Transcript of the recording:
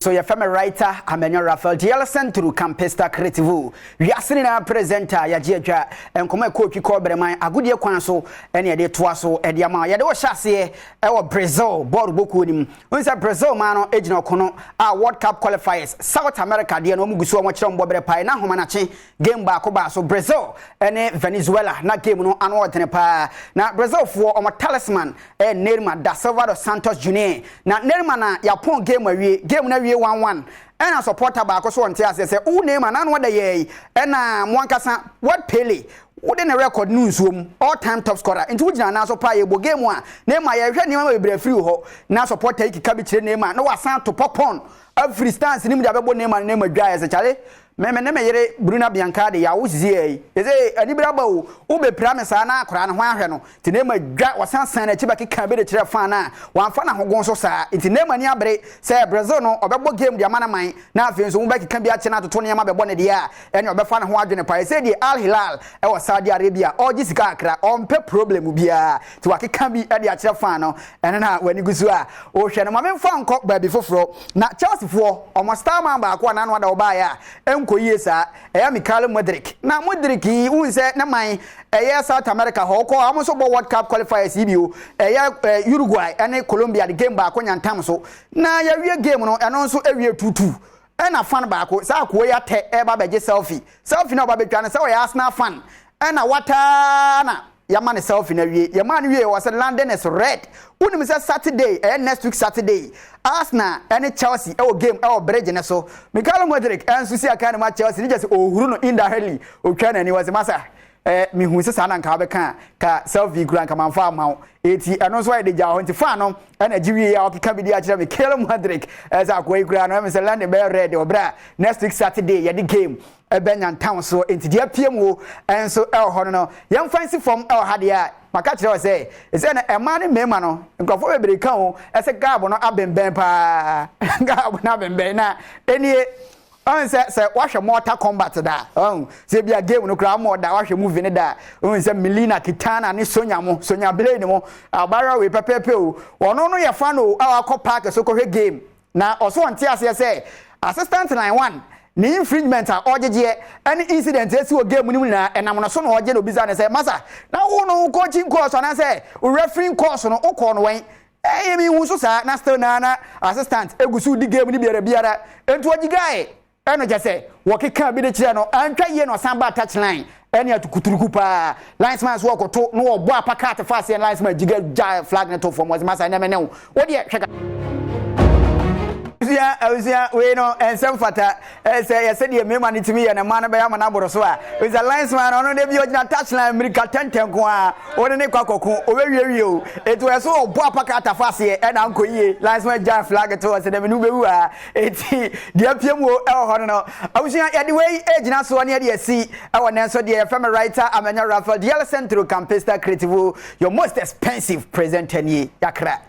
So yɛfrɛ me writer Amenyo Raphael Diel Centro Campista Creativo wiase nyinaa presenter. Yɛagye adwa nkɔmɔ ɛkɔ otwi kɔ brɛman agodie kwan so ɛne yɛde toa so ɛde ama. Yɛde wɔ hyɛ aseɛ ɛwɔ Brazil bɔɔlo bokuo no mu. Wɔn sɛ Brazil man no gyina ɔkono a World Cup qualifiers South America deɛ no, wɔn gu so a wɔkyerɛ wɔn bɔberɛ pae na ahomanakye game baako baa so, Brazil ɛne Venezuela, na game no ano ɔdene paa. Na Brazilfoɔ wɔn talisman ɛyɛ Neymar da Silva dos Santos Junior. Na Neymar na yɛapɔn game awie, game no awie 1-1, ɛna supporter baako so wɔnte aseɛ sɛ wo Neymar na ano ɔda yɛ yi, ɛna mo ankasa what Pele wode ne record no nsuo mu, all time top scorer, nti wogyina anan so paa yɛbɔ game a Neymar yɛhwɛ nneɛma bebree afiri hɔ. Na supporter yi keka bi kyerɛ Neymar na wasan to popcorn afiri stands ne mu de abɛbɔ Neymar no. Neymar dwa yɛ sɛ, "Kyale, mɛmɛ ne me yere Bruna Bianca de yawo sisi yɛ yi ɛsɛ anibere aba o, wobɛpira me saa na akwaraa ne ho ahwɛ no." Nti Neymar dwa wɔsan san n'akyi bɛkeka bi de kyerɛ fan no a wɔamfa n'ahogon so saa. Nti Neymar ni abere sɛ Brazil no ɔbɛbɔ game de ama no man, na afei nso wobɛkeka bi akyɛ no atoto nneɛma bɛbɔ ne deɛ a ɛne ɔbɛfa ne ho adwene pa. Ɛsɛ deɛ Al Hilal ɛwɔ Saudi Arabia ɔgye sika akra, ɔmpɛ problem biara, nti wakeka bi de akyerɛ fan no. Ɛno na w'ani gu so a wohwɛ no. Ma memfa nkɔ baabi foforɔ. Na Chelseafoɔ ɔmo star man baako a n'ano ada ɔbaeɛ a ɛnkɔ yie saa ɛyɛ Mykhailo Mudryk. Na Mudryk yi, wohu sɛ ne man ɛyɛ South America hɔ wokɔ, ɔmo nso bɔ World Cup qualifiers yi bi o, ɛyɛ Uruguay ɛne Colombia de game baako nyantam so na yɛwie game no, ɛno nso awie 2-2. Ɛna fan baako saa akoa yi atɛ ɛba bɛgye selfie. Selfie na ɔba bɛtwa no sɛ ɔyɛ Arsenal fan, ɛna wataa na yɛama ne selfie no awie. Yɛma no wie wɔ sɛ "London is red". Wonim sɛ Saturday, ɛyɛ next week Saturday, Arsenal ɛne Chelsea ɛwɔ game ɛwɔ Bridge ne so. Mykhailo Mudryk ɛnso si aka ne ma Chelsea ne kyɛ sɛ ɔhuru no indirectly, otwa n'ani wɔ sɛ, "Masa, mihu sɛ saa na nka wobɛka ka selfie kura nka mamfa ama wo." Eti ɛno nso ayɛ de gya hɔ. Nti fan no ɛna gye wie a ɔkeka bi di akyerɛ Mykhailo Mudryk ɛsɛ akoa yi kura no ɛmɛ sɛ London bɛyɛ red ɔbrɛ a next week Saturday yɛde game ɛbɛ nyantam so. Nti deɛ apue mu ɛnso ɛwɔ hɔ no, yɛmfa nsi fam ɛwɔ ha deɛ a maka kyerɛ wɔ sɛ ɛsɛ no ɛmaa ne mmarima no, nkurɔfoɔ bebree ka ho ɛsɛ gap no abɛnbɛn paa, gap no abɛnbɛn. Na ɛnie ɔn sɛ wahwɛ Mortal Kombat da, ɔn sɛ bi a game no koraa mɔ da, wahwɛ movie ne da, ɔn sɛ Mileena, Kitana ne Sonya mo, Sonya Blade mo abayewa wei pɛpɛɛpɛ o, ɔno no yɛ fan o a wakɔ park so kɔhwɛ game. Na ɔso ɔnte aseɛ sɛ assistant line one ne infringement a ɔgyegyeɛ ɛne incident esi wɔ game no mu nyinaa ɛnam no so na ɔgye. Na obisa ne sɛ, "Masa, na wo no coaching course anaasɛ refereeing course no wokɔɔ no wɛn?" Ɛyɛ mi hu so saa na still na assistant egu so di game no biara biara. Nti ɔgye guy ɛno kyɛ sɛ wɔkeka bi de kyerɛ no antwa yie na ɔsan ba touch line ɛne ato kuturuku paa. Linesman so wɔkɔto na wɔbɔ apa card fa aseɛ. Linesman gyiga gya flag ne to fam, wɔsɛ, "Masa, ɛnɛmɛ ne wo wodeɛ hwɛ." Abusua, abusua, wei no ɛnsɛm fata ɛsɛ yɛsɛ deɛ mmarima no tumi yɛ ne mmaa no bɛyɛ ama no aboro so a ɛsɛ linesman no, ɔno de bi ɔgyina touch line mmirika tɛntɛn ko a ɔne ne kɔ akɔko ɔbɛwiewie o. Eti wɔ so ɔbɔ apaka fa aseɛ ɛna nkɔ yie, linesman gya flag to ɔsɛ dɛm ne wobɛwu a. Eti deɛ apue mu ɛwɔ hɔ no, abusua, yɛde wei egyina soɔ ne yɛde asi ɛwɔ ne nso deɛ yɛfrɛ me writer Amanya Raphael Dial Centro Campista Creativo, your most expensive presenter nie yakra.